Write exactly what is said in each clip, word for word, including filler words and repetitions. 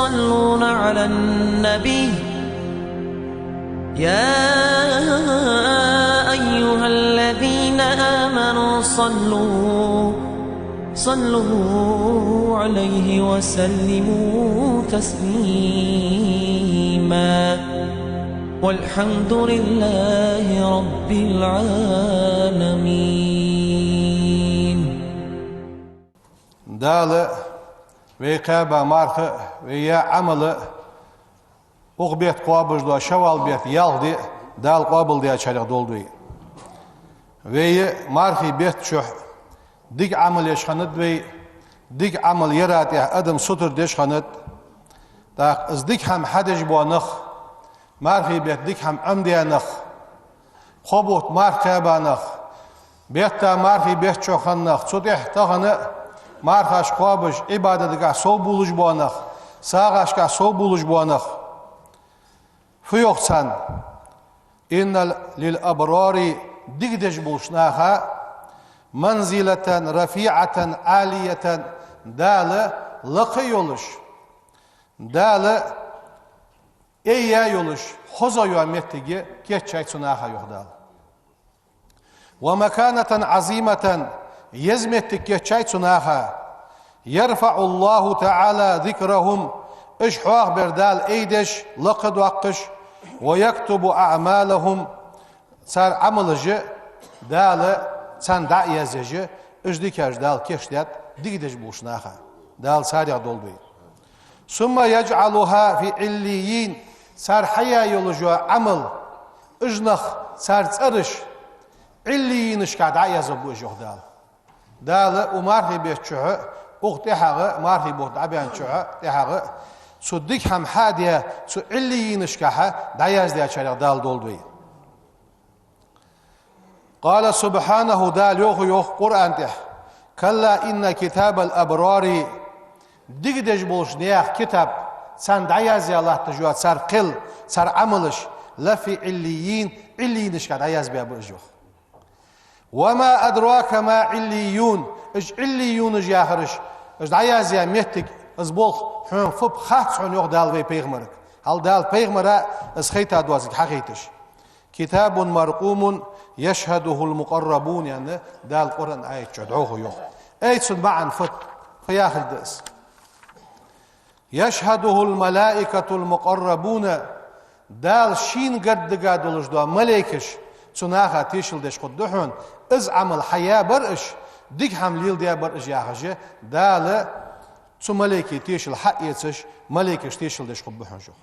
يصلون على النبي، يا أيها الذين آمنوا صلوا، صلوا عليه وسلموا تسليما. والحمد لله رب العالمين. Дала вай кхаьба марха, вай яь Ӏамал, укх бетта кхоабаш дола шаввал бетта ялх ди Дала къоабалдаьчарех долда вай. Вай мархий бетта чухь дика Ӏамал еш хиннад вай, дика Ӏамал яра тӀехь адам сутара деш хиннад. ТӀаккха из дика хӀама хьадеш бола нах, мархий бетта дика хӀама Ӏомадаь нах, кхо бутт марха кхаьба нах, бетта мархий бетта чу хинна нах, цу тӀехь тахан а мархаш кхоабаш, Ӏибадатагахь совбувлаш бола нах, сагӀашкахь совбувлаш бола нах. Фу йоах царна? إن للأبرار, дика деш болча наха, منزلة رفيعة عالية, Дала лакха йолаш, Дала эйя йолаш, хоза йола моттиг кийчъяьй цу наха, йоах Дала. ومكانة عظيمة, еза моттиг кийчъяьй цу наха. يرفع الله تعالى ذكرهم, уж хьоахабер Дала эйдеш, лакха доаккхаш, ويكتب أعمالهم, цар Ӏамалаш Дала царна дӀа а язъеш, уж дикаш Дала кийчдаьд дика деш болча наха. Дала царех долда вай. ثم يجعلها في عليين, цар хьаяь йолаш йола Ӏамал, уж нах, цар цӀераш Ӏиллийинашкахь дӀа а язбу уж, йоах Дала. Дала укх мархий бетта чухь, укх тӀехьагӀа, мархий бутт дӀабаьннача хана тӀехьагӀа, цу дика хӀама хьадаь, цу Ӏиллийинашкахь дӀаяздаьчарех Дала долда вай. قال سبحانه, Дала йоах, йоах Къуръан тӀа: كلا إن كتاب الأبرار, дика деш болча наьха китаб, царна дӀаязъяь латташ йола цар кхел, цар Ӏамалаш, لفي عليين, Ӏиллийинашкахь дӀаязбаь ба уж, йоах. وما أدراك ما عليون, уж Ӏиллийюнаш яхараш, уж дӀаязъяь моттиг, из болх хьона фуд хац хьона, йоах Дала вай пайхамарга. Хьал Дала пайхамара из хайтад вайцига хьахайташ. كتاب مرقوم يشهده المقربون, аьнна, Дала Къуръан аят чу дӀахо йоах. Ай, цун маӀан фуд, фу яхилга да из? يشهده الملائكة المقربون, Дала шийна гаргадига долаш дола малейкаш цу наха тешал деш хургда хьона, из Ӏамал хьаяь бар уж, дика хӀама леладаь бар уж яхаш, Дала цу малейкий тешал хьаэцаш, малейкаш тешал деш хургба хьона уж.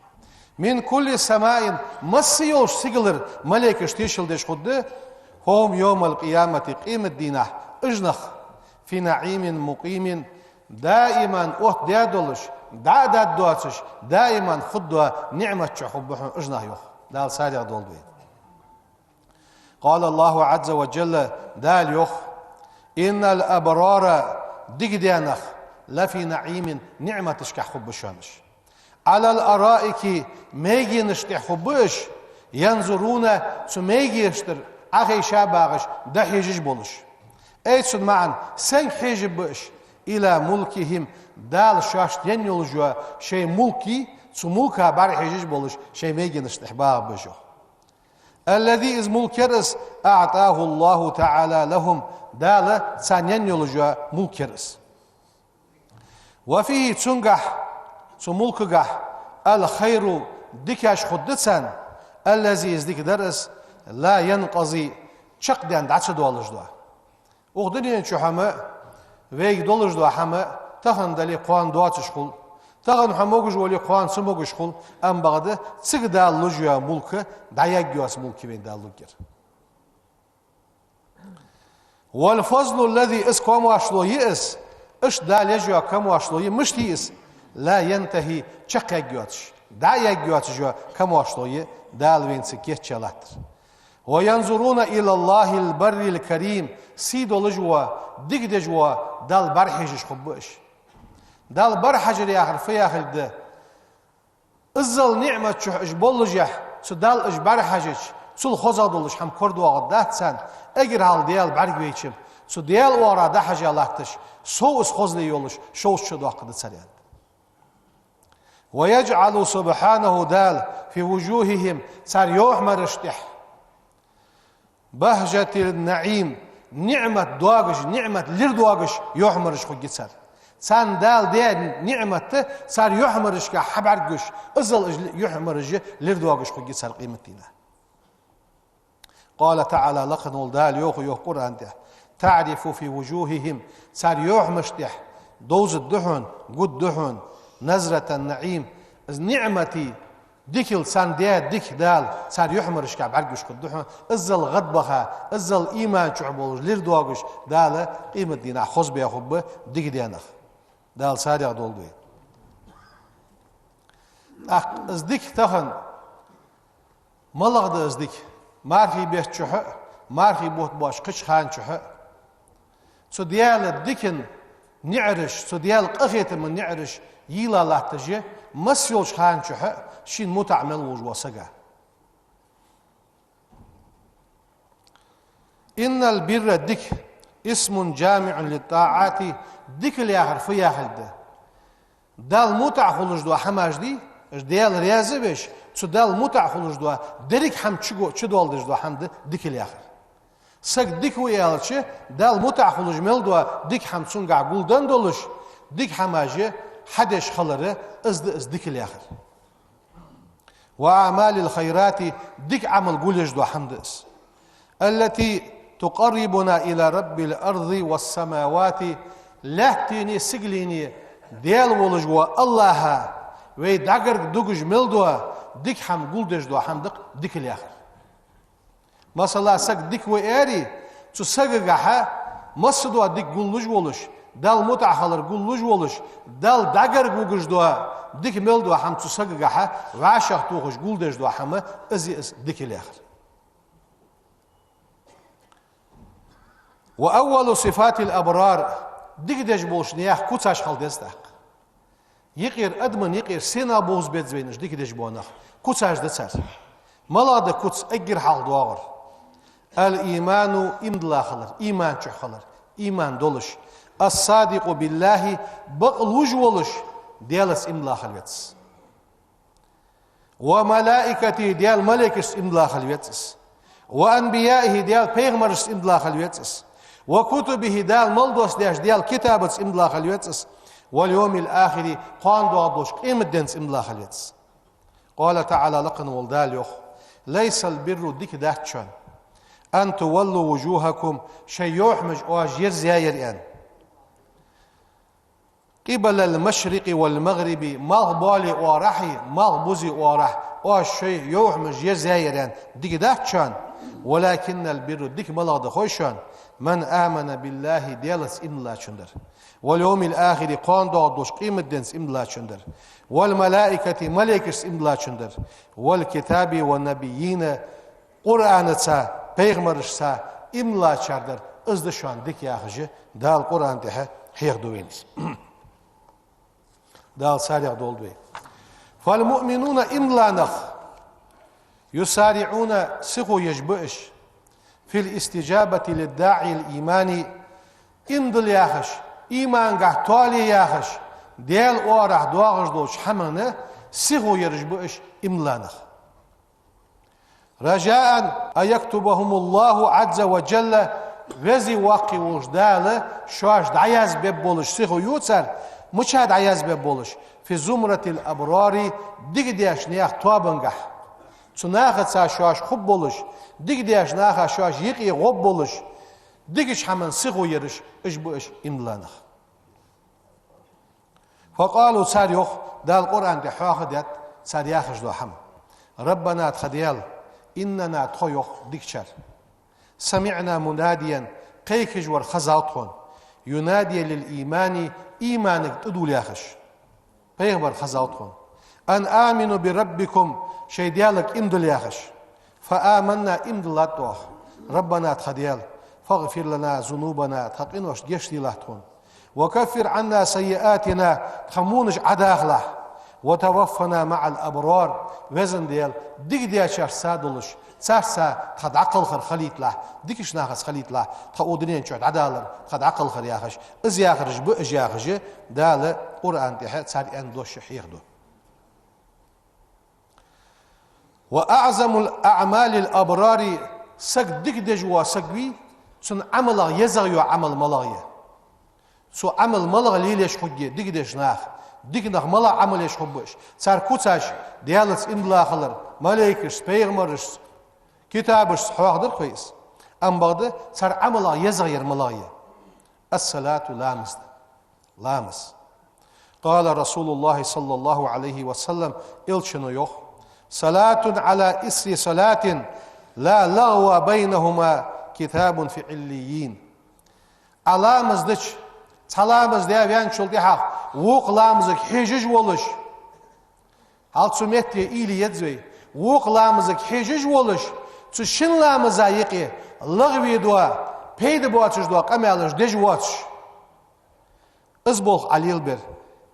من كل سماء, масса йолча сигалара малейкаш тешал деш хургда, هم يوم القيامة, къематдийнахь уж нах, في نعيم مقيم, даиман оттадаь долаш, дӀа а даргдоацаш, даиман хургдола ниӀмат чу хургба хьона уж нах, йоах. Дала царех долда вай. قال الله عز وجل, Дала йоах: إن الأبرار, дика даь нах, لفي نعيم, ниӀматашкахь хургба шоана уж. على الأرائك, майгенаш тӀа хургба уж, ينظرون, цу майгеша тӀара Ӏохайша багӀаш, дӀахьежаш болаш. Ай, цун маӀан, сенга хьежаргба уж? إلى ملكهم, Дала шоашта енна йолаш йола шоай мулк я, цу мулка бӀарахьежаш болаш, шоай майгенаш тӀа багӀаргба уж, йоах. الذي, из мулк яр из, أعطاه الله تعالى لهم, Дала царна енна йолаш йола мулк яр из. وفيه, цунгахь, цу мулкагахь, الخير, дикаш хургда царна, الذي, из дика дар из, لا ينقضي, чакхдаьнна дӀа ца доалаш дола. Укх дунен чу хӀама, вайга долаш дола хӀама, тахан дале кхоана доацаш хул, тахан хьо могаш вале кхоана ца могаш хул, амма бакъда цига Дала луш йола мулк дӀаяргйоаца мулк я вайна Дала лургьяр. والفضل الذي, из комаьршло я из, иштта Дала еш йола комаьршло я, мишта я из? لا ينتهي, чакхъяргйоацаш, дӀа а яргйоацаш йола комаьршло я Дала вайна цига кийчъяь латтар. وينظرون إلى الله البر الكريم, сий долаш вола, дика деш вола Далла бӀарахьежаш хургба уж. Далла бӀарахьажар яхар фу яхилга да? Иззал ниӀмат чу уж боллашехь, цу Далла уж бӀарахьежача, цул хозагӀа долаш хӀама корадоагӀаргдац царна, эггара хьалха Даьла бӀаргавайча, цу Даьла оагӀорахьа дӀахьажа латташ, сов из хозле йолаш, шовзткъа шу доаккхаргда цар, аьнна. ويجعل سبحانه Дала في وجوههم цар йохамараш тӀа بهجة النعيم ниӀмат догаш, ниӀмат лир догаш йохамараш хургья цар. Царна Дала даь ниӀмат цар йохамарашка хьабӀаргагуш, иззал уж йохамараш лир догаш хургья цар къематдийнахьа. قال تعالى лакха вола Дала йоах, йоах Къуръан тӀа: تعرف في وجوههم цар йохамараш тӀа довзаргда хьона, гургда хьона نضرة النعيم из ниӀматий, дикал царна даь дика Дала цар йохамарашка бӀаргагуш хургда хьона, иззал гӀадбаха, иззал иман чу болаш лир догаш Дала къематдийнахьа хозбаь хургба дика даь нах. Дала царех долда вай. ТӀаккха из дика тахан малагӀа да из дика? Мархий бетта чухьа а, мархий бутт боацаш кхыча хана чухьа а цу Даьла дикан наӀараш, цу Даьла къахетама наӀараш йийла латташ я, масса йолча хана чухьа а шийна мутӀахьа мел волаш вола саг. إن البر дика اسم جامع للطاعات дикал яхар фу яхилга да? Далла мутӀахьа хулаш дола хӀамаш дий, уж Даьла раьза а веш, цу Далла мутӀахьа хулаш дола деррига хӀама чуго-, чудоаладеш дола хӀама да дикал яхар. Саг дика ва аьлча, Далла мутӀахьа хулаш мел дола дика хӀама цунгахьа гулденна долаш, дика хӀамаш хьадеш хилар, из да из дикал яхар. وأعمال الخيرات дика Ӏамал гулъеш дола хӀама да из. التي تقربنا إلى رب الأرض والسماوات лаьттеи сигаленеи Даьла волаш вола АллахӀа вай дӀагарга дугаш мел дола дика хӀама гулдеш дола хӀама да-кх дикал яхар. Масала, саг дика ва аьле, цу сагагахьа масса дола дика гуллуш волаш, Далла мутӀахьа хилар гуллуш волаш, Далла дӀагарга вугаш дола дика мел дола хӀама цу сагагахьа вӀашагӀтохаш гулдеш дола хӀама, из я из дикал яхар. وأول صفات الأبرار дика деш болча наьха куцаш хила деза тӀаккха. Юкъера, адамий юкъера сенах бовза беза вайна уж дика деш бола нах? Куцаш да цар. МалагӀа да куц? Эггара хьалха доагӀар: الإيمان иман дилла хилар, иман чу хилар, иман долаш, الصادق بالله бакълувш волаш, Даьлаца иман дилла хила веза из. وملائكته Даьла малейкашца иман дилла хила веза из. وأنبيائه Даьла пайхамарашца иман дилла хила веза из. وكتبه Дала мел доссадаьча Даьла китабаца иман дилла хила веза из. واليوم الآخر кхоана доагӀаш долча къематденца иман дилла хила веза из. قال تعالى лакха вола Дала йоах: ليس البر дика дац шоана أن تولوا وجوهكم шоай йохамараш оаш ерзаяьяр аьнна. قبل المشرق والمغرب малхбоалеи малхбузеи оагӀорахьеи, малхбузеи оагӀорахьеи оаш шоай йохамараш ерзаяьяр аьнна дика дац шоана. ولكن البر дика малагӀа да хой шоана: من آمن بالله Даьлаца иман диллачун дар, واليوم الآخر кхоана доагӀаш долча къематденца иман диллачун дар, والملائكة малейкашца иман диллачун дар, والكتاب والنبيين Къуръанаца, пайхамарашца иман диллачар дар, из да шоана дика яхаш, Дала Къуръан тӀа хьехаду вайна из. Дала царех долда вай. فالمؤمنون иман дилла нах يسارعون сихо еш ба уж في الاستجابة للداعي الإيمان иман дилла яхаш, имангахьа тоале яхаш, Даьла оагӀорахьа доагӀаш долча хӀаманна сихо ераш ба уж иман дилла нах. رجاء أن يكتبهم الله عز وجل Веза Воккха волча Дала шоаш дӀаязбергболаш сихо ю цар. Мича дӀаязбергболаш? في زمرة الأبرار дика деча наьха тоабангахьа. Цу нахаца шоаш хургболаш, дика деча наха шоаш юкъе гӀоргболаш, дикача хӀаманна сихо ераш, уж ба уж иман дилла нах. فقالوا цар йоах, Дала Къуръан тӀа хьоахадаьд цар яхаш дола хӀама: ربنا тха Даьла, إننا тхо йоах дикачар, سمعنا مناديا кхайкаш вар хезав тхона, ينادي للإيمان иманага тӀадувла яхаш. Пайхамар хезав тхона: أن آمنوا بربكم шоай Даьлага иман дилла яхаш. فآمنا иман диллад оаха. ربنا тха Даьла, فاغفر لنا ذنوبنا тха къиношта гешт делахь тхона. وكفر عنا سيئاتنا тха вонаш Ӏодахалахь. وتوفنا مع الأبرار веза Даьла, дика дечарца долаш, царца тха дӀакхалхар хилийталахь, дикача нахаца хилийталахь, тха укх дунен чу дӀадалар тха дӀакхалхар яхаш, из яхараш ба уж яхаш, Дала Къуръан тӀа цар аьнна дош хьехаду. وأعظم الأعمال الأبرار, саг дика деш вола саг вий, цун Ӏамалах езагӀа йола Ӏамал малагӀа я? Цу Ӏамал малагӀа лелаеш хургья дика деш нах? Дика нах малагӀа Ӏамал еш хургба уж? Цар куцаш Даьлаца иман дилла хилар, малайкашца, пайхамарашца, китабашца хьоахадаьр хой из. Амма бакъда цар Ӏамалах езагӀа яр малагӀа я? الصلاة, ламаз да. Ламаз. قال رسول الله صلى الله عليه وسلم, элчано йоах: صلاة على إثر صلاة لا لغو بينهما كتاب في عليين. Ӏа ламаз дича, цхьа ламаз даь ваьнначул тӀехьагӀа вокх ламазага хьежаш волаш, хьал цу метте уйла еза вай, вокх ламазага хьежаш волаш, цу шин ламаза юкъе лагӀве дола, пайда боацаш дола къамаьлаш деш воацаш. Из болх Ӏа лелабер,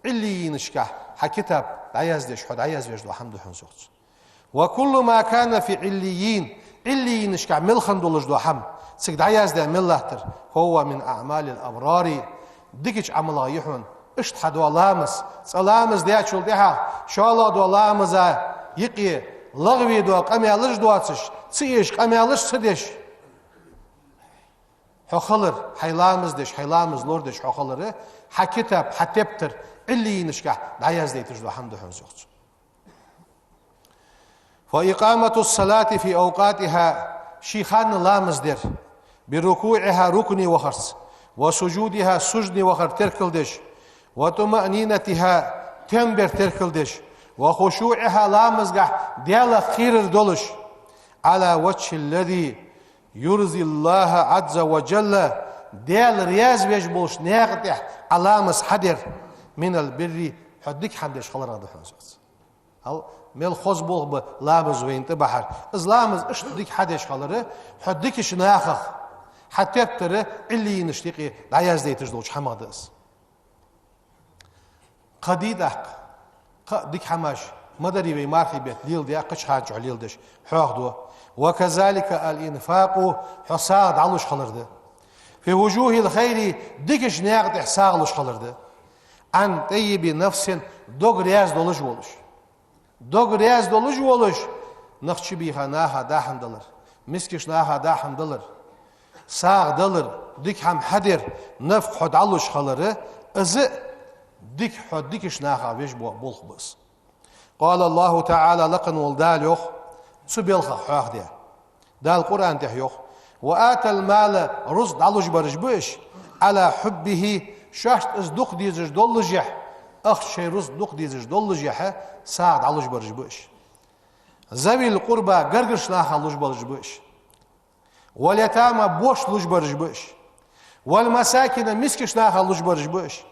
Ӏиллийинашкахь хьа китаб дӀаяздеш, хьо дӀаязвеш дола хӀама да хьона, йоах цо. وكل ما كان في عليين, Ӏиллийинашкахь мел хинна долаш дола хӀама, цига дӀаяздаь мел латтар, فهو من أعمال الأبرار, дикача Ӏамалех я хьона. Иштта хьа дола ламаз, цкъа ламаз даьчул тӀехьагӀа шоллагӀа дола ламаза юкъе лагӀве дола къамаьлаш доацаш, ца эша къамаьлаш ца деш. Хьо хилар, хьай ламаз деш, хьай ламаз лорадеш хьо хилар, хьа китаб, хьа тептар Ӏиллийинашкахь дӀаяздайташ дола хӀама да хьона, йоах цо. فإقامة الصلاة في أوقاتها, ший ханна ламаз дар, بركوعها, рукуӀе вахарца, وسجودها, сужуде вахар теркалдеш, وطمأنينتها, тем бар теркалдеш, وخشوعها, ламазгахь Даьлах кхерар долаш, على وجه الذي يرضي الله عز وجل, Даьла раьза веш болча наькъа тӀа Ӏа ламаз хьадар, من البر, хьо дика хӀама деш хиларах да хьона, йоах цо. Хьал мел хоза болх ба ламаз вайна тӀабахьар. Из ламаз иштта дика хьадеш хилар, хьо дикача нахах, хьа тептар Ӏиллийинашта юкъе дӀаяздайташ долча хӀамах да из. Кхы дий тӀаккха, кхы а дика хӀамаш ма дарий вай мархий бетта леладе, кхыча хана чухь леладеш, хьоахаду. وكذلك الإنفاق, хьо сагӀа дӀалуш хилар да. في وجوه الخير, дикача наькъа тӀа сагӀа луш хилар да. عن طيب نفس, дог раьза долаш волаш. Дог раьза долаш волаш, нах чубийха наха дӀа-хьа далар, мискача наха дӀа-хьа далар, сагӀа далар, дика хӀама хьадар, нафакъа хьо дӀалуш хилар, из а дика хьо дикача нахах веш бо-, болх ба из. قال الله تعالى, лакха вола Дала йоах, цу балхах хьоахадаь. Дала Къуръан тӀа йоах: وآتى المال, рузкъа дӀалуш бараш ба уж, على حبه, шоашта из дукха дезаш доллашехь, ахча, шоай рузкъа дукха дезаш доллашехь, сагӀа дӀалуш бараш ба уж. ذوي القربى, гаргарча наха луш бараш ба уж. واليتامى, бошта луш бараш ба уж. والمساكين, мискача наха луш бараш ба уж.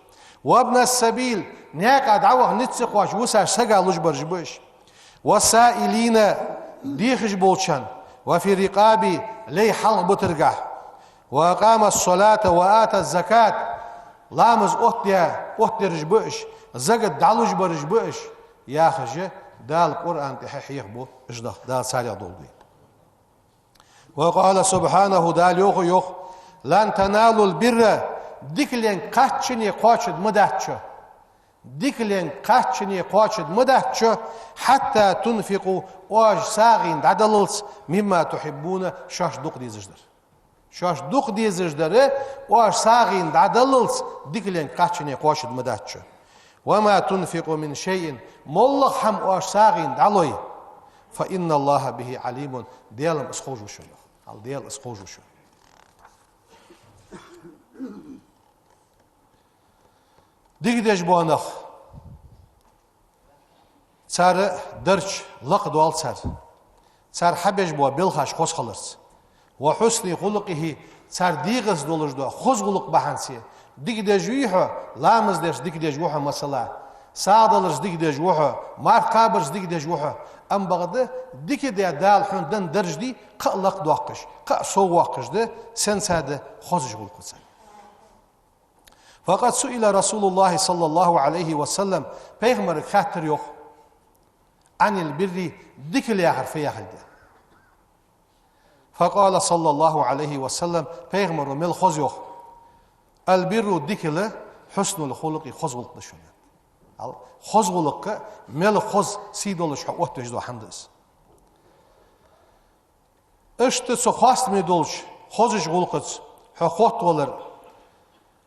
وابن السبيل, наькъа дӀаваха низ ца кхоачаш вусача сага луш бараш ба уж. والسائلين, дехаш болчарна. وفي الرقاب, лай хьалхабитаргахь. وأقام الصلاة وآتى الزكاة, ламаз оттадаь, оттадераш ба уж, закат дӀалуш бараш ба уж, яхаш, Дала Къуръан тӀа хьехабу уж нах, Дала царех долда вай. وقال سبحانه, Дала йоах, йоах: لن تنالوا البر, дикален кхаччане кхоачаш ма дац шо. Дикален кхаччане кхоачаш ма дац шо, حتى تنفقوا, оаш сагӀийна дӀадаллалца, مما تحبون, шоашта дукха дезаш дар. Шоашта дукха дезаш дар, оаш сагӀийна дӀадаллалца, дикален кхаччане кхоачаш ма дац шо. وما تنفقوا من شيء, моллагӀа хӀама оаш сагӀийна дӀалой, فإن الله به عليم, Даьла-м из ховш ва шоана. Хьал Даьла из ховш ва шоана. Дика деш бола нах, цар дарж лакхдоал цар, цар хьабеш бола балхаш хоза хиларца. وحسن خلقه, цар дегӀаца долаш дола хоза гӀулакх бахьанца. Дика деш вий хьо, ламаз деш дика деш ва хьо, масала, сагӀа даларца дика деш ва хьо, марха кхабарца дика деш ва хьо, амма бакъда дика де Дала хьона денна дарж дий, кхы а лакхдоаккхаш, кхы а соввоаккхаш да, сенца да, хозача гӀулакхаца. فقد سئل رسول الله صلى الله عليه وسلم, пайхамарга хаьттар йоах, عن البر, дикал яхар фу яхилга да. فقال صلى الله عليه وسلم, пайхамаро мел хоза йоах: البر, дикал, حسن الخلق, хоза гӀулакх да шоана. Хьал хоза гӀулакх, мел хоза сий долаш хьо оттавеш дола хӀама да из. Иштта цу хоастаме долча хозача гӀулакхаца хьо хоттавалар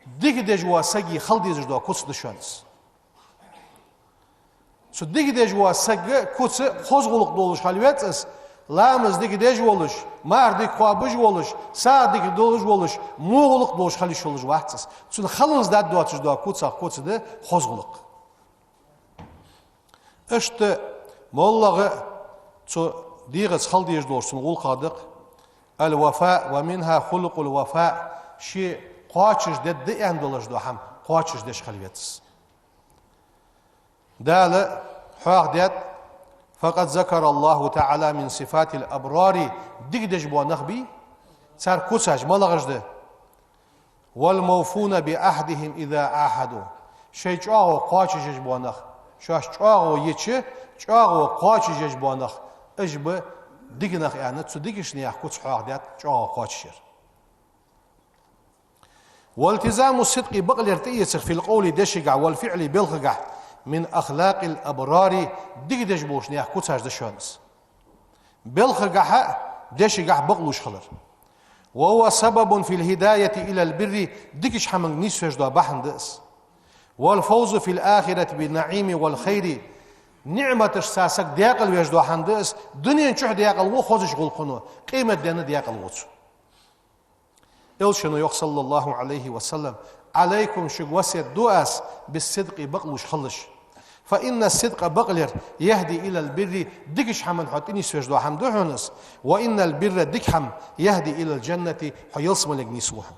дика деш вола сага хила дезаш дола куц да шоана из. Цу дика деш вола сага куц хоза гӀулакх долаш хила веза из, ламаз дика деш волаш, марха дика кхоабаш волаш, сагӀа дика долаш волаш, во гӀулакх долаш хила йиш йолаш вац из. Цун халонца даьд доацаш дола куцах куц да хоза гӀулакх. Иштта моллагӀа цу дегӀаца хила дезаш долаш цун гӀулакхех да-кх الوفاء، ومنها خلق الوفاء، ше кхоачаш дергда аьнна долаш дола хӀама кхоачаш деш хила веза из. Дала хьоахадаьд: فقد ذكر الله تعالى من صفات الأبرار، дика деш бола нах бий, цар куцаш малагӀаш да: والموفون بعهدهم إذا عاهدوا. Шоай чӀоагӀо кхоачаш еш бола нах. Шоаш чӀоагӀо еча, чӀоагӀо кхоачаш еш бола нах. Уж ба дика нах аьнна, цу дикача наьха куц хьоахадаьд чӀоагӀо кхоачаш яр. والتزام الصدق، бакълер тӀаэцар, في القول، дешагахь, والفعل، белхагахь, من أخلاق الأبرار، дика деш болча наьха куцаш да шоана из. Белхагахь а, дешагахь а бакълувш хилар. وهو سبب في الهداية إلى البر، дикача хӀаманга нийсвеш дола бахьан да из. والفوز في الآخرة بالنعيم والخير، ниӀматашца саг даькъала веш дола хӀама да из, дунен чухь даькъала ва хозача гӀулакхо, къематденна даькъала ва цо. Элчано йоах, صلى الله عليه وسلم: عليكم، шуга васкет ду аз, بالصدق، бакълувш хилалаш. فإن الصدق، бакълер, يهدي إلى البر، дикача хӀаманга хьо тӀанийсвеш дола хӀама да хьона из, وإن البر، дика хӀама, يهدي إلى الجنة، хьо ялсмалега нийсву хьона.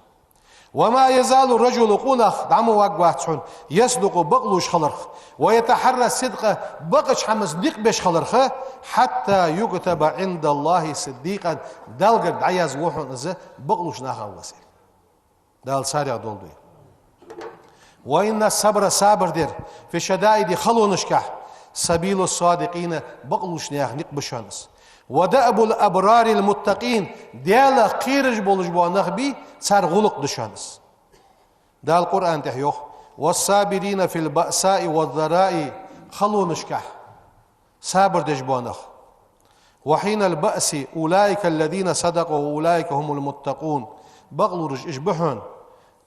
وما يزال الرجل، къонах дӀа ма варгвац хьона, يصدق، бакълувш хиларх, ويتحرى الصدق، бакъача хӀамаца никъ беш хиларх, حتى يكتب عند الله صديقا، Далла гарга дӀаязву хьона из бакълувча нахах ва из. Дала царех долда вай. وإن الصبر، сабар дар, في الشدائد، халонашкахь, سبيل الصادقين، бакълувча наьха никъ ба шоана из. ودأب الأبرار المتقين، Даьлах кхераш болаш бола нах бий, цар гӀулакх да шоана из. Дала Къуръан тӀа йоах: والصابرين في البأساء والضراء، халонашкахь сабар деш бола нах. وحين البأس أولئك الذين صدقوا وأولئك هم المتقون. Бакълувш уж ба хьона,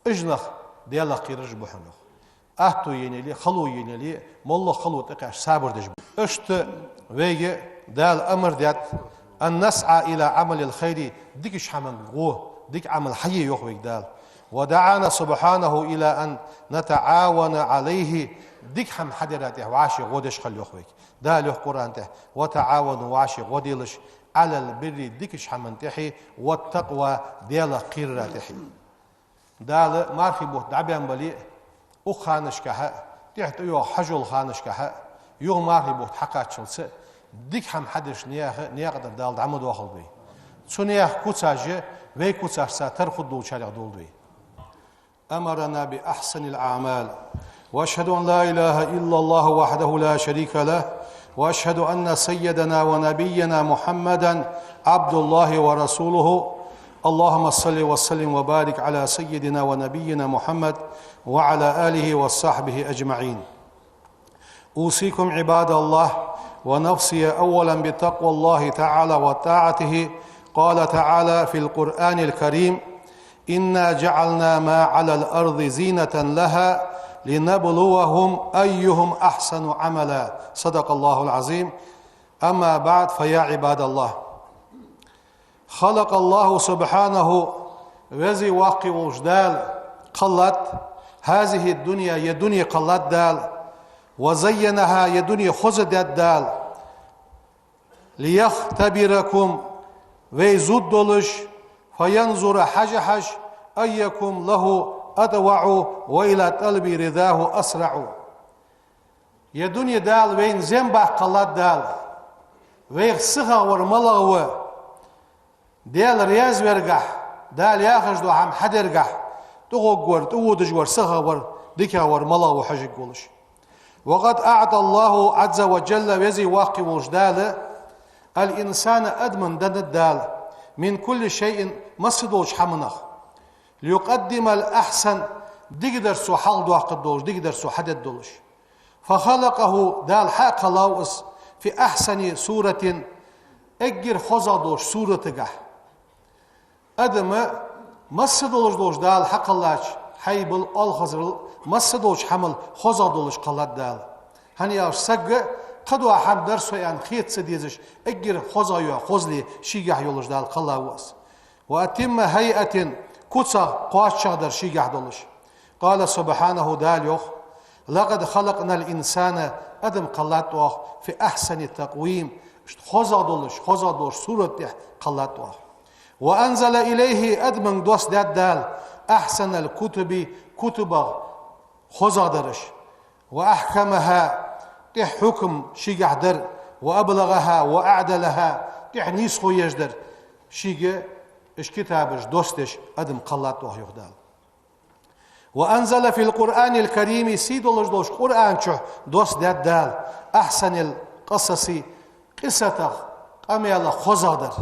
уж нах Даьлах кхераш ба хьона, йоах. Аьттув енна яле, хало енна яле, моллагӀа хало тӀакхаьча сабар деш ба. Иштта вайга Дала амар даьд: أن نسعى إلى عمل الخير، дикача хӀаманга гӀо, дика Ӏамал хьае, йоах вайга Дала. ودعانا سبحانه إلى أن نتعاون عليه، дика хӀама хьадара тӀа вӀаши гӀо деш хила, йоах вайга. Дала йоах Къуръан тӀа: وتعاونوا، вӀаши гӀо делаш, على البر، дикача хӀаман тӀехьа, والتقوى، Даьлах кхерара тӀехьа. Дала мархий бутт дӀабаьнна бале а, укх ханашкахь а, тӀехьа тӀайоагӀа хьажол ханашкахь а, юха мархий бутт хьакхаччалца а, дика хӀама хьадеш наьха наькъа тӀара Дала дӀа ма доахалда вай. Цу наьха куцаш а вай куцашца тара хургдолчарех долда вай. أمرنا بأحسن الأعمال. وأشهد أن لا إله إلا الله وحده لا شريك له، وأشهد أن سيدنا ونبينا محمدا عبد الله ورسوله. اللهم صل وسلم وبارك على سيدنا ونبينا محمد وعلى آله وصحبه أجمعين. أوصيكم عباد الله ونفسي أولا بتقوى الله تعالى وطاعته. قال تعالى في القرآن الكريم: إنا جعلنا ما على الأرض زينة لها لنبلوهم أيهم أحسن عملا. صدق الله العظيم. أما بعد، فيا عباد الله، خلق الله سبحانه، Веза Воккха волча Дала кхеллад, هذه الدنيا، ер дуне кхеллад Дала, وزينها، ер дуне хоза даьд Дала, ليختبركم، вай зуд долаш, فينظر، хьажа хьажа, أيكم له أطوع وإلى طلب رضاه أسرع. Ер дуне Дала вайна зем баккха кхеллад Дала, вайх сихагӀа вар малагӀа ва, Даьла раьза вергахь, Дала яхаш дола хӀама хьадергахь, тӀагӀоргвар, тӀаводаш вар, сихагӀа вар, дикагӀа вар малагӀа ва хьожаргволаш. وقد أعطى الله عز وجل، Веза Воккха волча Дала, الإنسان، адамашта деннад Дала, من كل شيء، массадолча хӀаманах, ليقدم الأحسن، дикадар цо хьалхадоаккхаргдолаш, дикадар цо хьадергдолаш. فخلقه، Дала хьакхеллав из, في أحسن صورة، эггара хозагӀа долча суратагахь. Адам масса долаш долча Дала хьакхеллача хьайбал, оалхазарал, масса долча хӀамал хозагӀа долаш кхеллад Дала. ХӀана аьлча сага кхыдола хӀама дар со аьнна хета ца дезаш, эггара хозагӀа йола хозал шийгахьа йолаш Дала кхелла ва из. وأتم هيئة, куцах кхоачашагӀа дар шийгахьа долаш. قال سبحانه, Дала йоах: لقد خلقنا الإنسان, адам кхеллад оаха, في أحسن تقويم, иштта хозагӀа долаш, хозагӀа долаш сурата тӀа кхеллад оаха. وأنزل إليه, адамага доссадаьд Дала, أحسن الكتب, кутубах хозагӀа дараш, وأحكمها, тӀех хьукам шийгахьа дар, وأبلغها وأعدلها, тӀех нийсхо еш дар, шийга уж китабаш доссадеш адам кхеллад оаха, йоах Дала. وأنزل في القرآن الكريم, сий долаш долча Къуръан чу доссадаьд Дала, أحسن القصص, къиссатах, къамаьлах хозагӀа дар.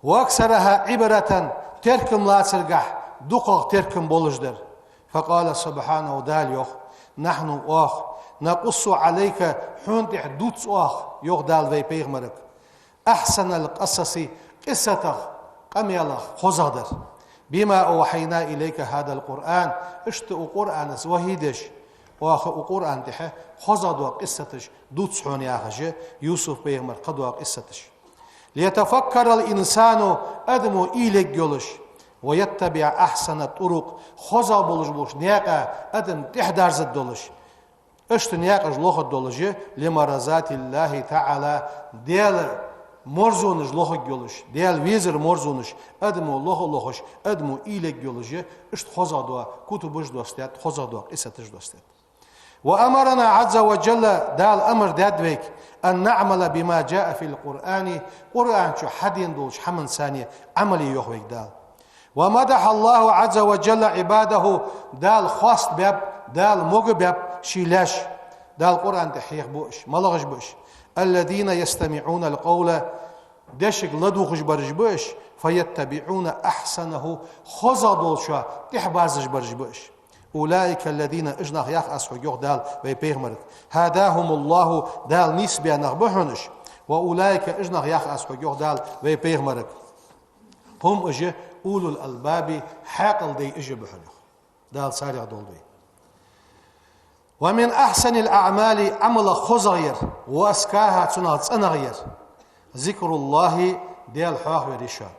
وأكثرها عبرة, теркам лацаргахьа дукхагӀа теркам болаш дар. فقال سبحانه, Дала йоах: نحن, оаха, نقص عليك, хьона тӀа дувц оаха, йоах Дала вай пайхамарга, أحسن القصص, къиссатах, къамаьлах хозагӀа дар. بما أوحينا إليك هذا القرآن, иштта укх Къуръанах вахьий деш, оаха укх Къуръан тӀа хозагӀа дола къиссаташ дувц хьона, яхаш, Юсуп пайхамарга кхыдола къиссаташ. ليتفكر الإنسان, адамо уйла ергйолаш, ويتبع أحسن الطرق, хозагӀа болаш болча наькъа адам тӀехьадерзаргдолаш, иштта наькъаш лохаргдолаш, لمرضاة الله تعالى, Даьла мерзонаш лохаргйолаш, Даьла везара мерзонаш адамо лоха а лохаш, адамо уйла ергйолаш, иштта хозагӀа дола кутубаш доссадаьд, хозагӀа дола къиссаташ доссадаьд. وأمرنا عز وجل, Дала амар даьд вайга, أن نعمل بما جاء في القرآن, Къуръан чу хьадена долча хӀаманца Ӏамал е, йоах вайга Дала. ومدح الله عز وجل عباده, Дала хоастабаьб, Дала могабаьб ший лаьш. Дала Къуръан тӀа хьехабу уж, малагӀаш ба уж? الذين يستمعون القول, дешага ладувгӀаш бараш ба уж, فيتبعون أحسنه, хозагӀа долчоа тӀехьаберзаш бараш ба уж. أولئك الذين, уж нах, йоах аз хьога, йоах Дала вай пайхамарга, هداهم الله, Дала нийсбаь нах ба хьона уж. وأولئك, уж нах, йоах аз хьога, йоах Дала вай пайхамарга, هم, уж, أولو الألباب, хьаькъал дай уж ба хьона, йоах. Дала царех долда вай. ومن أحسن الأعمال, Ӏамалех хозагӀъяр, وأزكاها, цунах цӀенагӀъяр, ذكر الله, Даьла хьоахавар я шоана.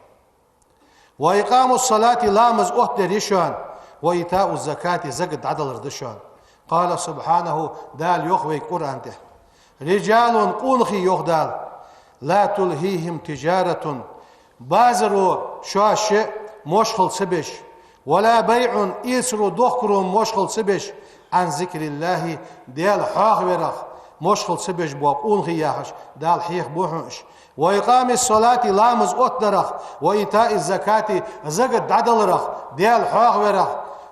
وإقام الصلاة, ламаз оттадар я шоана, وإيتاء الزكاة, закат дӀадалар да шоана. قال سبحانه, Дала йоах вайга Къуръан тӀа: رجال, къонахий, йоах Дала, لا تلهيهم تجارة, базаро шоаш мошхал ца беш, ولا بيع, эцаро, дохкаро мошхал ца беш, عن ذكر الله, Даьла хьоахаварах мошхал ца беш бола къонахий, яхаш, Дала хьехабу хьона уж. وإقام الصلاة, ламаз оттадарах, وإيتاء الزكاة, закат дӀадаларах, Даьла хьоахаварах,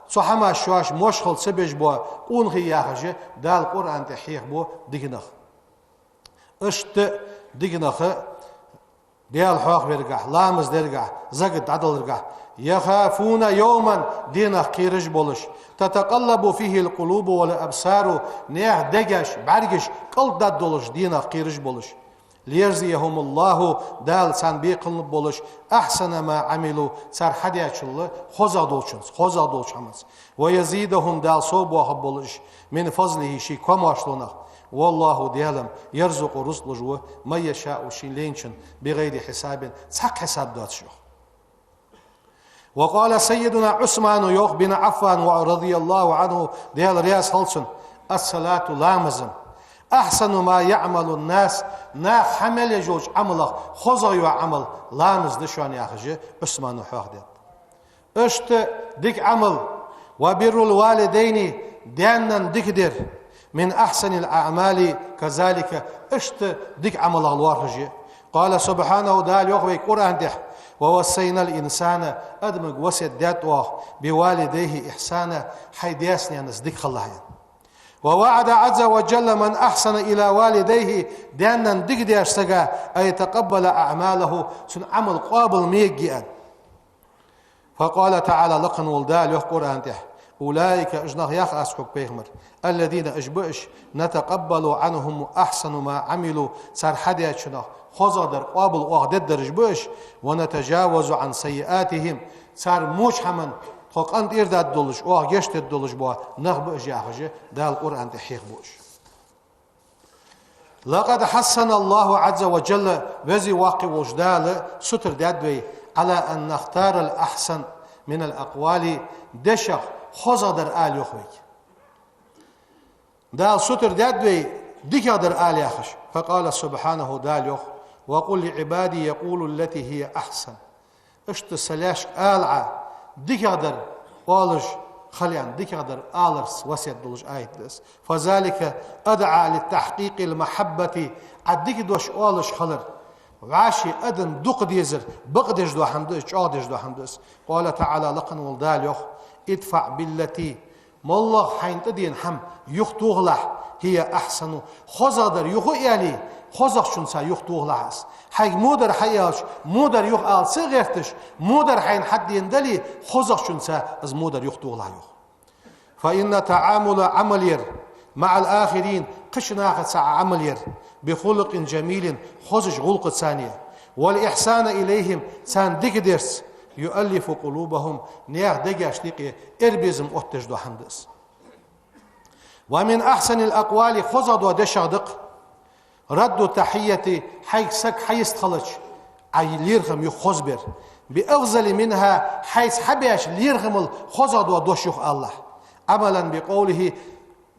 цу хӀамах шоаш мошхал ца беш бола къонахий, яхаш, Дала Къуръан тӀа хьехабу диканах. Иштта диканах, Даьла хьоахавергахьа, ламаз дергахьа, закат дӀадаларгахьа, يخافون يوما, денах кхераш болаш, تتقلب فيه القلوب والأبصار, наьха дегаш, бӀаргаш кӀалтӀдаргдолаш денах кхераш болаш. ليجزيهم الله, Дала царна бекхам лургболаш, أحسن ما عملوا, цар хьадаьчул хозагӀа долчунца, хозагӀа долча хӀаманца. ويزيدهم, Дала совбоахаргболаш, من فضله, ший комаьршлонах. والله, Даьла-м, يرزق, рузкъ луш ва, من يشاء, шийна лайначунна, بغير حساب, цхьаккха хьисаб доацаш, йоах. وقال سيدنا عثمان, йоах, بن عفان, رضي الله عنه, Даьла раьза хилва цунна: الصلاة, ламаз-м, أحسن ما يعمل الناس, наха хьа мел еш йолча Ӏамалех хозагӀа йола Ӏамал ламаз да шоана, яхаш, Ӏусмана хьоахадаьд. Иштта дика Ӏамал, وبر الوالدين, даь-нанна дика дар, من أحسن الأعمال كذلك, иштта дика Ӏамалех лоархӀаш я. قال سبحانه, Дала йоах вайга Къуръан тӀа: ووصينا الإنسان, адамага васкет даьд оаха, بوالديه إحسانا, хьай даьца-наьнаца дика хилалахь, аьнна. ووعد عز وجل من أحسن إلى والديه, даь-нанна дика деш сага, أن يتقبل أعماله, цун Ӏамал къоабал ма ергья, аьнна. فقال تعالى, лакха вола Дала йоах Къуръан тӀа: أولئك, уж нах, йоах Аз хьога, пайхамар, الذين, уж ба уж, نتقبل عنهم أحسن ما عملوا, цар хьадаьчунах хозагӀдар къоабал оаха дергдараш ба уж, ونتجاوز عن سيئاتهم, цар моча хӀаман тхо къинтӀера даргдолаш, оаха гешт дергдолаш бола нах ба уж, яхаш, Дала Къуръан тӀа хьехабу уж. لقد حثنا الله عز وجل, Веза-Воккха волча Дала сутара даьд вай, على أن نختار الأحسن من الأقوال, дешах хозагӀдар ала, йоах, вайга. Дала сутара даьд вай дикагӀдар ала, яхаш. فقال سبحانه, Дала йоах: وقل لعبادي يقولوا التي هي أحسن. Иштта са лаьшка ала Ӏа, дикагӀдар оалаш хила, аьнна, дикагӀдар аларца васкет долаш аят да из. فذلك أدعى لتحقيق المحبة, Ӏа дика дош оалаш хилар вӀаши адам дукха дезар бакъдеш дола хӀама да из, чӀоагӀдеш дола хӀама да из. قال تعالى, лакха вола Дала йоах: ادفع بالتي, моллагӀа хьайна тӀадена хӀама юхатохалахь, هي أحسن, хозагӀдар юха а яле, хозагӀчунца юхатохалахь из. Хьайга во дар хьааьлча, во дар юха ала ца гӀерташ, во дар хьайна хьатӀадена дале, хозагӀчунца из во дар юхатохалахь, йоах. فإن التعامل, Ӏамал яр, مع الآخرين, кхыча нахаца Ӏа Ӏамал яр, بخلق جميل, хозача гӀулакхаца, والإحسان إليهم, царна дика дарца, يؤلف قلوبهم, наьха дегашта юкъе эрбезам оттадеш дола хӀама да из. ومن أحسن الأقوال, хозагӀдола дешах да-кх, رد التحية, хьайга саг хьайистхилча, Ӏа лерхӀам юха хозбар, بأفضل منها, хьайца хьабаьча лерхӀамал хозагӀдола дош юха алалахь. عملا بقوله,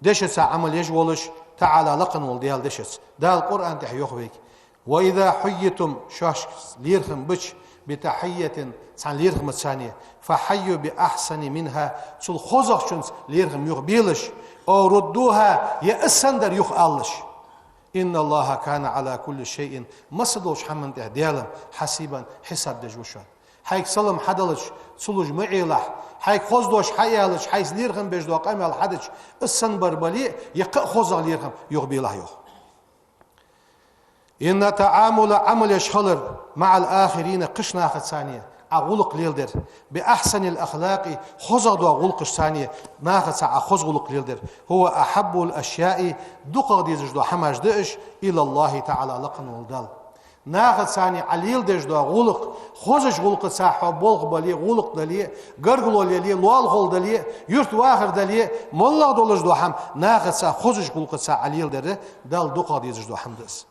дешаца Ӏамал еш волаш, تعالى, лакха вола Дала дешаца. Дала Къуръан тӀа йоах вайга: وإذا حييتم, шоашка лерхӀам бича, بتحية, цхьан лерхӀамаца, فحيوا بأحسن منها, цул хозагӀчунца лерхӀам юха белаш, أو ردوها, е из санна дар юха алалаш. إن الله كان على كل شيء, масса долча хӀаман тӀа Дала, حسيبا, хьисаб деш ва шоана. Хьайга салам хьаделча, цу луж ма Ӏелахь, хьайга хоза дош хьааьлча, хьайца лерхӀам беш дола къамаьл хьадича, из санна бар бале а, е кхы а хозагӀа лерхӀам юха белахь, йоах. إن التعامل, Ӏамал еш хилар, مع الآخرين, кхыча нахаца Ӏа гӀулакх леладер, بأحسن الأخلاق, хозагӀдола гӀулакхашца, нахаца Ӏа хоза гӀулакх леладер, هو أحب الأشياء, дукхагӀа дезаш дола хӀамаш да уж, إلى الله تعالى, лакха вола Дала. Нахаца Ӏа леладеш дола гӀулакх, хозача гӀулакхаца хьо болх бале, гӀулакх дале, гаргало леле, лоалахол дале, юртвахар дале, моллагӀа долаш дола хӀама, нахаца хозача гӀулакхаца Ӏа леладер Далла дукхагӀа дезаш дола хӀама да из.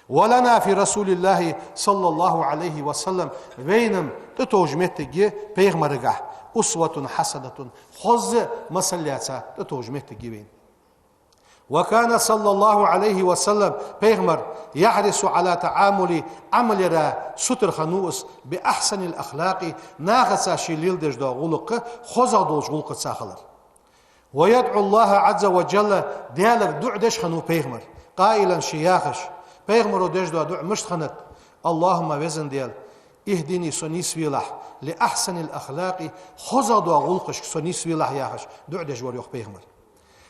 ولنا في رسول الله صلى الله عليه وسلم, вайна тӀатовжа моттиг я пайхамарагахь, أسوة حسنة, хоза масал лаьца тӀатовжа моттиг я вайна. وكان صلى الله عليه وسلم, пайхамар, يحرص على تعامل, Ӏамал яра сутара хиннав из, بأحسن الأخلاق, нахаца ше леладеш дола гӀулакх хозагӀа долча гӀулакхаца хилар. ويدعو الله عز وجل, Далага дуӀа деш хиннав пайхамар, قائلا, ше яхаш, пайхамаро деш дола дуӀа мишта хиннад: اللهم, Веза Даьла, اهدني, со нийсвелахь, لأحسن الأخلاق, хозагӀа дола гӀулакхашка со нийсвелахь, яхаш, дуӀа деш вар, йоах, пайхамар.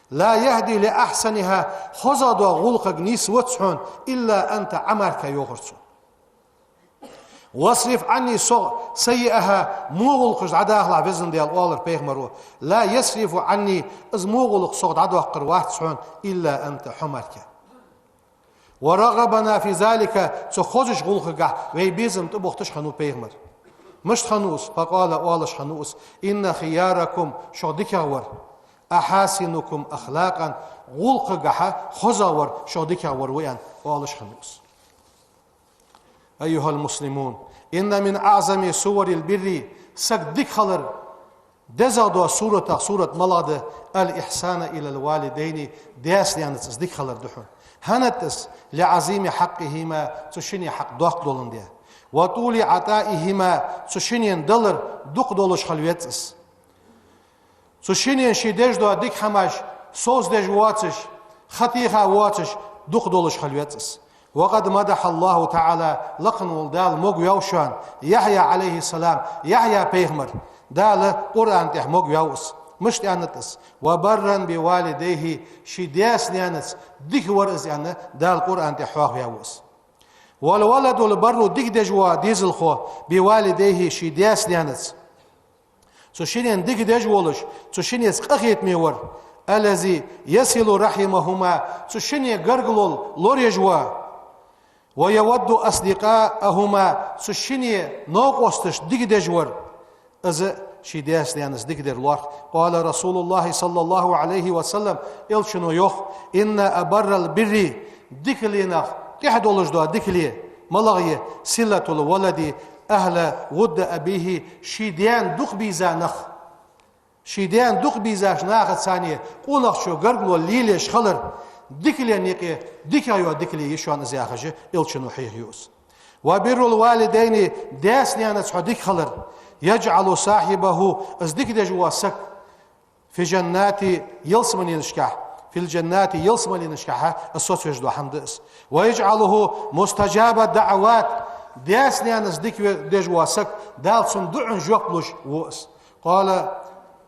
لا يهدي لأحسنها, хозагӀа дола гӀулакхага нийсвац хьона, إلا أنت, Ӏа мара, йоахар цо. واصرف عني, сох, سيئها, во гӀулакхаш дӀадахалахь, Веза Даьла, оалар пайхамаро. لا يصرف عني, из во гӀулакх сох дӀадоаккхар вац хьона, إلا أنت, хьо мара. ورغبنا في ذلك, цу хозача гӀулакхагахь вай безам тӀабохийташ хиннав пайхамар. Мишта хиннав из? فقال, оалаш хиннав из: إن خياركم, шух дикагӀвар, أحاسنكم أخلاقا, гӀулакхагахьа хозагӀвар шух дикагӀвар ва, аьнна, оалаш хиннав из. أيها المسلمون، إن من أعظم صور البر, саг дика хилара дезагӀдола суратех сурат малагӀа да: الإحسان إلى الوالدين, даьца-наьнаца из дика хилар да хьона. ХӀана да из? لعظيم حقهما, цу шинне хьакъ доккха доландаь. وطول عطائهما, цу шиннена далар дукха долаш хила веза из. Цу шиннена ше деш дола дика хӀамаш совцадеш воацаш, ха теха воацаш, дукха долаш хила веза из. وقد مدح الله تعالى, лакха вола Дала могаваьв шоана Яхья, عليه السلام, Яхья пайхамар. Дала Къуръан тӀа могаваьв из. Мишта аьннад из: وبرا بوالديه, ший даьца-наьнаца дика вар из, аьнна, Дала Къуръан тӀа хьоахаваьв из. والولد البر, дика деш вола дезалхо, بوالديه, ший даьца-наьнаца. Цу шиннена дика деш волаш, цу шиннеца къахетаме вар. الذي يصل رحمهما, цу шинне гаргало лораеш ва. ويود أصدقاءهما, цу шинне новкъосташта дика деш вар. Из ший даьца-наьнаца дика дар лоархӀ. قال رسول الله صلى الله عليه وسلم, Элчано йоах: إن أبر البر, дикаленах тӀех долаш дола дикале малагӀа я: صلة الولد أهل ود أبيه, ший даьна дукха бийза нах. Ший даьна дукха бийзача нахаца цхьана къонахчо гаргало лелаеш хилар, дикален юкъе дикагӀа йола дикале я шоана из, яхаш, Элчано хьехаю из. وبر الوالدين, даьца-наьнаца хьо дика хилар, يجعل صاحبه, из дика деш вола саг, في الجنات, ялсмаленашка, في الجنات, ялсмаленашка, из соцавеш дола хӀама да из. ويجعله مستجاب الدعوات, даьца-наьнаца дика ве-, деш вола саг, Дала цун дуӀан жоп луш ва из. قال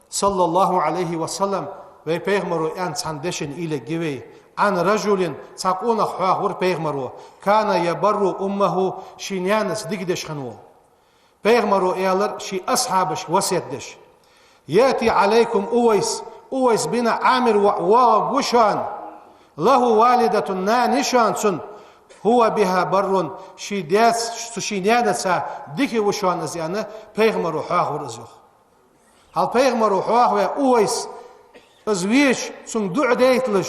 صلى الله عليه وسلم, вай Пайхамаро аьнна цхьан дешан уйла ергья вай: عن رجل, цхьа къонах хьоахавир Пайхамаро, كان يبر أمه, ший наьнаца дика деш хинна вола. Пайхамаро аьлар ший асхьабашка васкет деш: يأتي عليكم أويس, Увайс бин Ӏамир воӀ воагӀаргва шоана, له والدة, нана я шоана цун, هو بها بر, ший даьца, цу ший наьнаца дика ва шоана из, аьнна, Пайхамаро хьоахавир из, йоах. Хьал Пайхамаро хьоахаваь Увайс, из веча, цунга дуӀа дайталаш,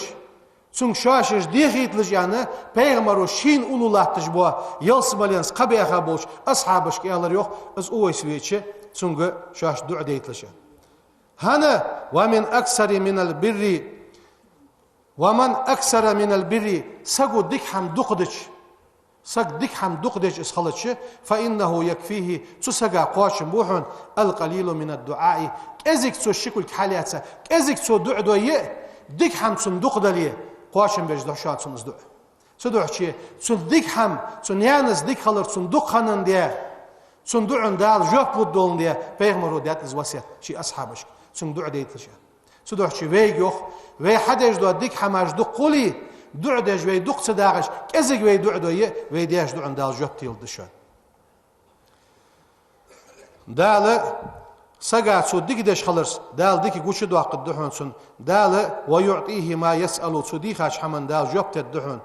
цунга шоаш дехийталаш, аьнна, Пайхамаро шийна уллув латташ бола ялсмаленца кхаъ баьха болча асхьабашка аьлар, йоах, из Увайс веча, цунга шоаш дуӀа дайталаш, аьнна. ХӀана? ومن أكثر من البر ومن أكثر من البر, саго дика хӀама дукха дича, саг дика хӀама дукха дича из хилча, فإنه يكفيه, цу сага кхоачам ба хьона, القليل من الدعاء, кӀезига цо ши кулг хьалъэца, кӀезига цо дуӀа дой а, дика хӀама цунна дукха дале, кхоачам беш да шоана цунна из дуӀа. Цудухьа цун дика хӀама, цу наьнаца дика хилар цунна дукха хиннадале, цун дуӀан Дала жоп лургдоландаь, Пайхамаро даьд из васкет ший асхьабашка, цунга дуӀа дайталаш, аьнна. Цудухьа вайга йоах, вай хьадеш дола дика хӀамаш дукха хуле, дуӀа деш вай дукха ца дагӀаш, кӀезига вай дуӀа дой а, вай деш дуӀан Дала жоп теларгда шоана. Дала сага цо дика деш хиларца, Дала дика гучадоаккхаргда хьона цунна, Дала ويعطيه ما يسأل, цо дийхача хӀаман Дала жоп тергда хьона.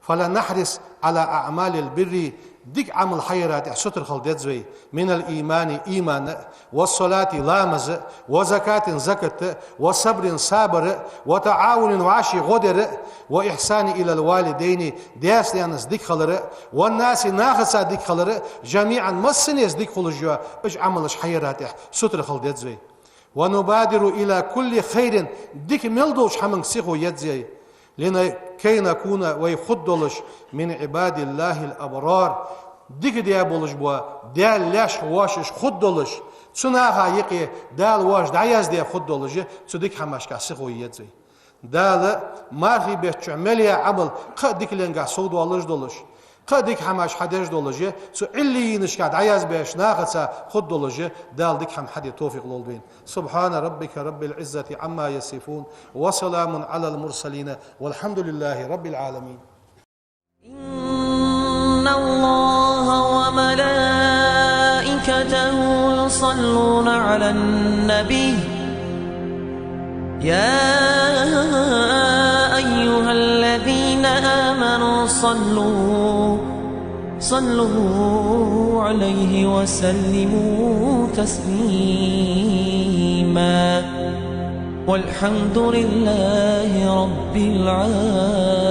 فلنحرص على أعمال البر, дика Ӏамал хьаяра тӀехь сутара хила деза вай, من الإيمان, иман а, والصلاة, ламаз а, وزكاة, закат а, وصبر, сабар а, وتعاون, вӀаший гӀо дар а, وإحسان إلى الوالدين, даьца-наьнаца дика хилар а, والناس, нахаца дика хилар а, جميعا, массанеца дика хулаш йола, уж Ӏамалаш хьаяра тӀехь сутара хила деза вай. ونبادر إلى كل خير, дика мел долча хӀаманга сихо еза вай. لنكون, кхы вай хургдолаш, من عباد الله الأبرار, дика даь болаш бола Даьла лаьшка вошаш хургдолаш, цу наха юкъе Дала вож дӀаяздаь хургдолаш, цу дика хӀамашка сихо еза вай. Дала мархий бетта чу мел яь Ӏамал кхы а дикаленгахь совдоалаш долаш, кхы а дика хӀамаш хьадеш долаш, цу Ӏиллийинашка дӀаязбеш нахаца хургдолаш, Дала дика хӀама хьаде товфикъ лолда вайна. سبحان ربك رب العزة عما يصفون، وسلام على المرسلين، والحمد لله رب العالمين. إن الله وملائكته يصلون على النبي، يا أيها الذين آمنوا صلوا، صلوا عليه وسلموا تسليما. والحمد لله رب العالمين.